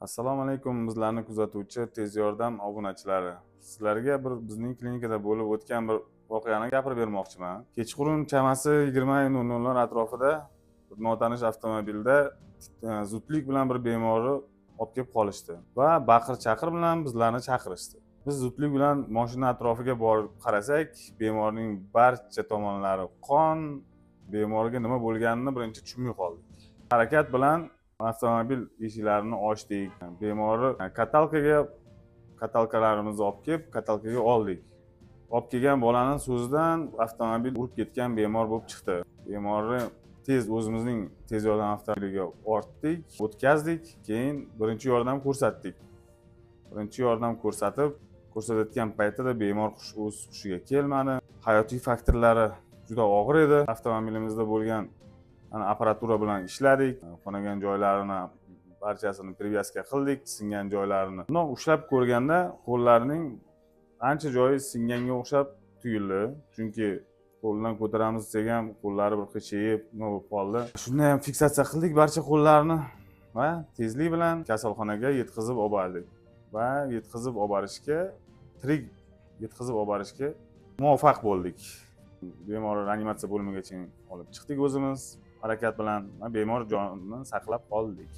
Assalomu alaykum, bizlarni kuzatuvchi tez yordam obunachilari. Sizlarga bir bizning klinikada bo'lib o'tgan bir voqeani gapirib bermoqchiman. Kechqurun chamasi 20:00 lar atrofida bir notanish avtomobilda zudlik bilan bir bemorni olib kelib qolishdi va baqir chaqir bilan bizlarni chaqirishdi. Biz zudlik bilan mashina atrofiga borib qarasak, bemorning barcha tomonlari qon, bemorga nima bo'lganini birinchi tushunmay qoldik. Harakat bilan avtomobil eshiklarini ochdik. Bemorni katalkaga, katalkalarimizni olib kelib, katalkaga oldik. Olib kelgan bolani so'zidan avtomobil urib ketgan bemor bo'lib chiqdi. Bemorni tez o'zimizning tez yordam avtomobiliga ortdik, o'tkazdik, keyin birinchi yordam ko'rsatdik. Birinchi yordam ko'rsatib, ko'rsatayotgan paytida bemor o'z hushiga kelmadi. Hayotiy faktorlari juda og'ir edi. Avtomobilimizda bo'lgan ana apparatura bilan ishladik. Qonagan joylarini barchasini перевязка qildik, singan joylarini. Bundoq ushlab ko'rganda qo'llarining ancha joyi singanga o'xshab tuyuldi. Chunki qo'ldan ko'taramiz desak ham, qo'llari bir qichayib, nima bo'lib qoldi. Shunda ham fiksatsiya qildik barcha qo'llarni va tezlik bilan kasalxonaga yetkazib olib bordik. Va yetkazib olib borishga, tirik yetkazib olib borishga muvaffaq bo'ldik. Bemorni reanimatsiya bo'limigacha olib chiqdik o'zimiz harakat bilan va bemor jonini saqlab qoldik.